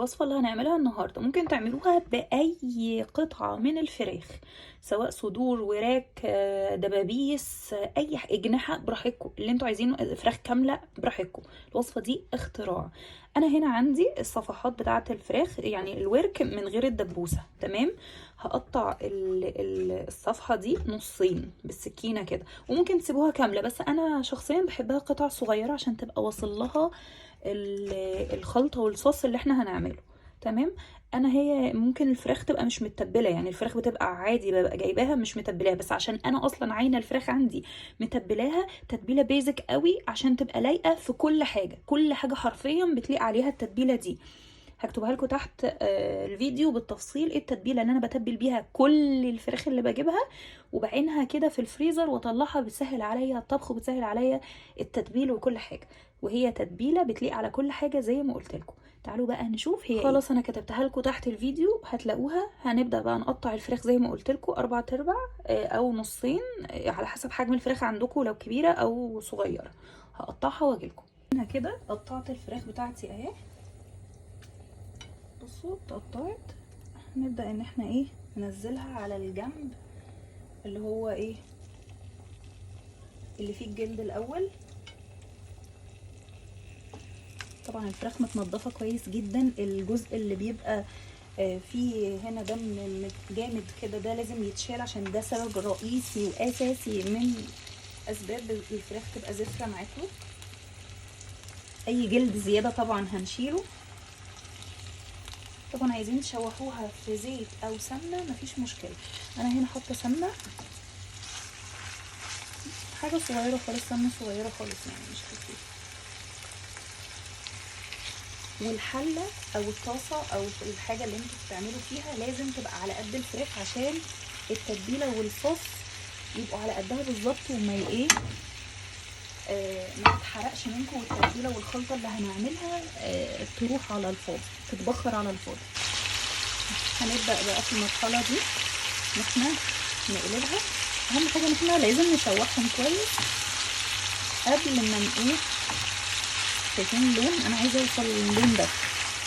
الوصفة اللي هنعملها النهاردة ممكن تعملوها بأي قطعة من الفراخ، سواء صدور، وراك، دبابيس، أي أجنحة، براحتكم اللي انتوا عايزينه، فراخ كاملة براحتكم. الوصفة دي اختراع. أنا هنا عندي الصفحات بتاعة الفراخ، يعني الورك من غير الدبوسة، تمام. هقطع الصفحة دي نصين بالسكينة كده، وممكن تسيبوها كاملة، بس أنا شخصيا بحبها قطع صغيرة عشان تبقى واصل لها الخلطة والصوص اللي احنا هنعمله، تمام. انا هي ممكن الفراخ تبقى مش متبله، يعني الفراخ بتبقى عادي ببقى جايباها مش متبلاها، بس عشان انا اصلا عاينه الفراخ عندي متبلاها تتبيله basic قوي عشان تبقى لايقة في كل حاجة، كل حاجة حرفيا بتليق عليها التتبيله دي. هكتبها لكم تحت الفيديو بالتفصيل ايه التتبيله اللي انا بتبل بيها كل الفراخ اللي بجيبها وبعينها كده في الفريزر واطلعها، بتسهل عليا الطبخ وبتسهل عليا التتبيل وكل حاجة، وهي تتبيله بتليق على كل حاجة زي ما قلت لكم. تعالوا بقى نشوف هي خلاص. انا كتبتها لكم تحت الفيديو هتلاقوها. هنبدا بقى نقطع الفراخ زي ما قلت لكم 4/4 او نصين، على حسب حجم الفراخ عندكم، لو كبيرة او صغيرة. هقطعها واجي لكم. انا كده قطعت الفراخ بتاعتي اهي، بصوا اتقطعت. نبدا ان احنا ايه ننزلها على الجنب اللي هو ايه اللي فيه الجلد الاول. طبعا الفراخ متنضفه كويس جدا، الجزء اللي بيبقى فيه هنا دم جامد كده ده لازم يتشال، عشان ده سبب رئيسي واساسي من اسباب الفراخ تبقى زفره معاكم. اي جلد زيادة طبعا هنشيله. طبعا عايزين تشوحوها في زيت او سمنه مفيش مشكلة. انا هنا حاطه سمنه، حاجة صغيرة خالص، سمنه صغيرة خالص يعني مش كتير. والحله او الطاسه او الحاجة اللي انتوا بتعملوا فيها لازم تبقى على قد الفراخ عشان التتبيله والصوص يبقوا على قدها بالظبط، وما ايه ما تتحرقش منكم، والتتبيله والخلطه اللي هنعملها تروح على الفاضي، تتبخر على الفاضي. هنبدا بقى في المرحلة دي ان احنا نقلبها. اهم حاجة ان احنا لازم نشوحهم كويس قبل ما ايه، شايفين اللون؟ انا عايزه اوصل للون ده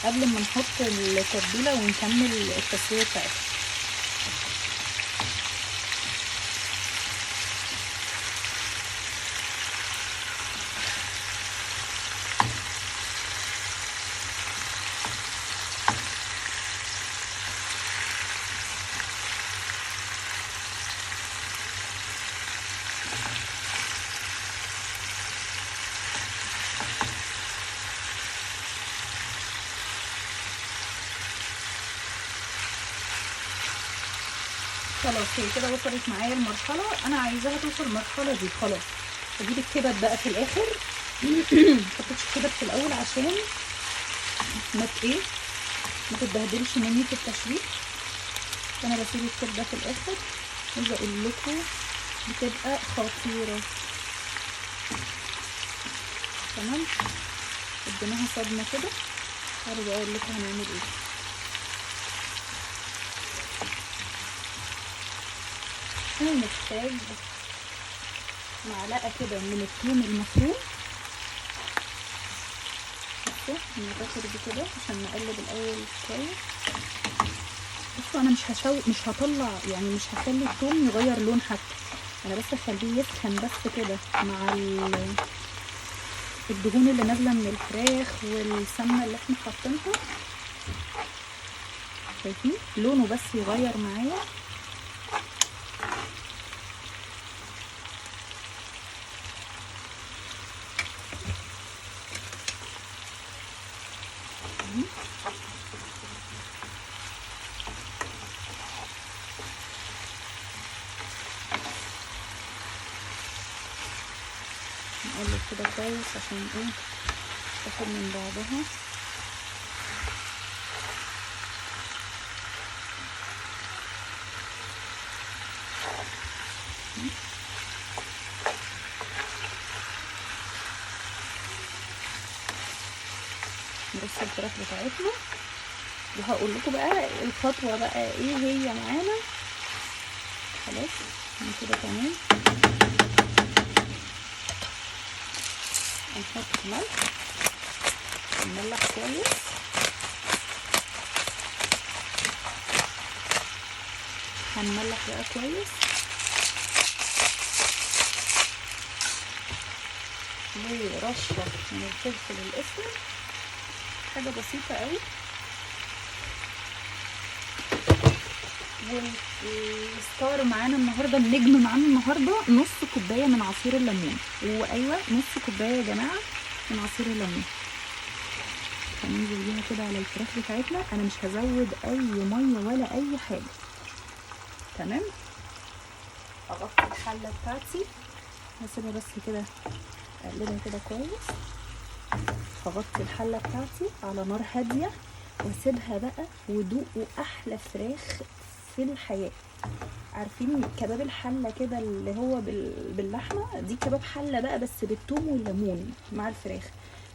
قبل ما نحط التتبيله ونكمل التسوية بتاعتها. خلاص هي كده وصلت معايا المرحلة انا عايزاها توصل المرحلة دي. خلاص اجيب الكبد بقى في الاخر. ما حطيتش الكبد في الاول عشان ما ايه ما تتبهدلش مني في التشويح، فانا بسيب الكبده في الاخر. عايزه اقول لكم بتبقى خطيرة. تمام، اديناها صدمة كده. تعالوا بقى اقول لكم هنعمل ايه. هنحتاج معلقه كده من الثوم المفروم، بصوا نغسل دي كده عشان نقلب الاول كويس. بصوا انا مش هطلع، يعني مش هخلي الثوم يغير لون حتى، انا بس هخليه يسخن بس كده مع الدهون اللي نازله من الفراخ والسمنه اللي احنا حاطينها. شايفين لونه بس يغير معايا. نقلب كده كويس عشان ايه تاخد من بعضها. نرص الفراخ بتاعتنا، وهقول لكم بقى الخطوة بقى ايه هي معانا. خلاص كده تمام. نحط ملح، نملح كويس. هنملح بقى كويس، ورشه من الفلفل الاسود، حاجة بسيطة قوي. والستار معانا النهارده، النجم معانا النهارده نص كوباية من عصير الليمون. وايوة نص كوباية يا جماعة من عصير الليمون. هننزل بيها كده على الفراخ بتاعتنا. انا مش هزود اي مية ولا اي حاجة. تمام. اغطي الحلة بتاعتي، هسيبها بس كده اقلبها كده كويس. هغطي الحلة بتاعتي على نار هادية واسيبها بقى، ودوقوا احلى فراخ في الحياة. عارفين كباب الحلة كده اللي هو باللحمه دي، كباب حله بقى بس بالثوم والليمون مع الفراخ.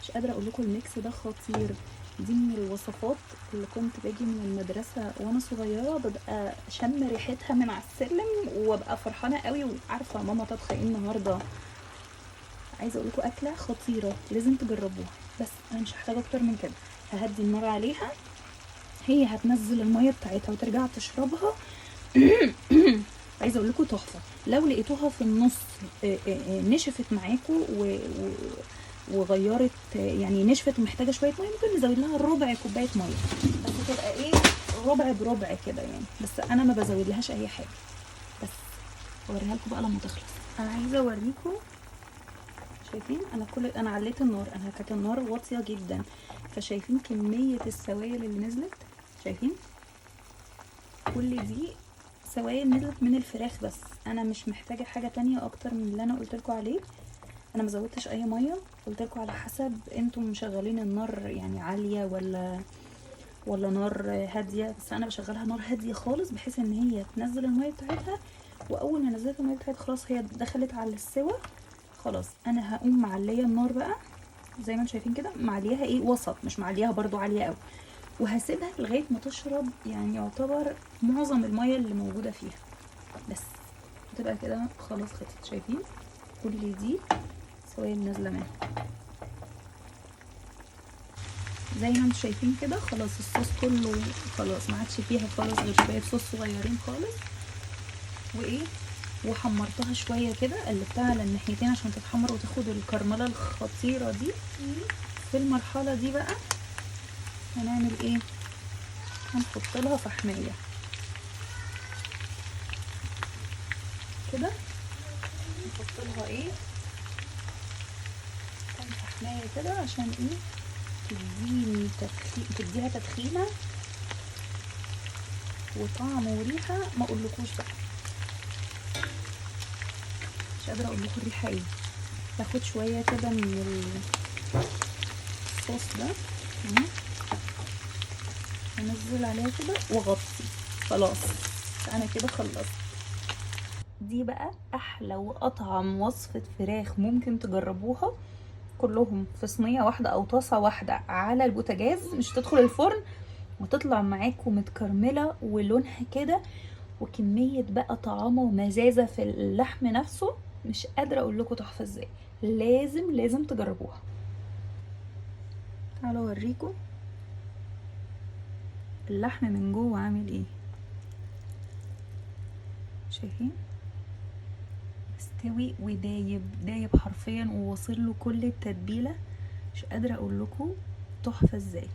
مش قادرة اقول لكم ال mix ده خطير. دي من الوصفات اللي كنت باجي من المدرسة وانا صغيرة ببقى شم ريحتها من على السلم وابقى فرحانة قوي، وعارفه ماما طبخه ايه النهارده. عايزه اقول لكم اكله خطيرة لازم تجربوها. بس انا مش هحتاج اكتر من كده. ههدي النار عليها، هي هتنزل المية بتاعتها وترجع تشربها. عايزه اقول لكم تحفة. لو لقيتوها في النص نشفت معاكم وغيرت، يعني نشفت ومحتاجة شوية مية، ممكن نزود لها ربع كوباية مية، بس تبقى ايه، ربع بربع كده يعني. بس انا ما بزود لهاش اي حاجة. بس اوريها لكم بقى لما تخلص. انا عايزه اوريكم، شايفين انا انا عليت النار، انا كانت النار واطية جدا، فشايفين كمية السوائل اللي نزلت؟ شايفين كل دي سوائل نزلت من الفراخ. بس انا مش محتاجه حاجة تانية اكتر من اللي انا قلت لكم عليه. انا ما زودتش اي مية، قلت لكم على حسب انتم مشغلين النار يعني عالية ولا نار هادية. بس انا بشغلها نار هادية خالص بحيث ان هي تنزل المية بتاعتها، واول ما نزلت المية بتاعتها خلاص هي دخلت على السوا. خلاص انا هقوم معليه النار بقى زي ما انتم شايفين كده، معلياها ايه، وسط، مش معلياها برضو عالية قوي، وهسيبها لغاية ما تشرب يعني يعتبر معظم المية اللي موجودة فيها. بس هتبقى كده خلاص خلصت. شايفين كل دي سوائل نازله منها زي ما انتم شايفين كده. خلاص الصوص كله خلاص ما عادش فيها خالص غير شوية صوص صغيرين خالص. وايه، وحمرتها شوية كده، قلبتها على الناحيتين عشان تتحمر وتاخد الكرمله الخطيرة دي. في المرحلة دي بقى هنعمل ايه، هنحط لها فحميه كده، نحط لها ايه، كام فحميه كده عشان ايه، تديني تديها تدخينه وطعم وريحه ما اقولكوش بقى، مش قادرة اقول لكم الريحة ايه. باخد شوية كده من الصوص ده انزل عليها كده واغطي. خلاص انا كده خلصت. دي بقى احلى واطعم وصفه فراخ ممكن تجربوها، كلهم في صينية واحدة او طاسه واحدة على البوتاجاز، مش تدخل الفرن، وتطلع معاكم متكرمله ولونها كده، وكمية بقى طعامه ومزازه في اللحم نفسه. مش قادرة اقول لكم تحفة ازاي، لازم لازم تجربوها. تعالوا اوريكم اللحم من جوه عامل ايه. شايفين مستوي ودايب دايب حرفيا، وواصل له كل التتبيله. مش قادرة اقول لكم تحفة ازاي.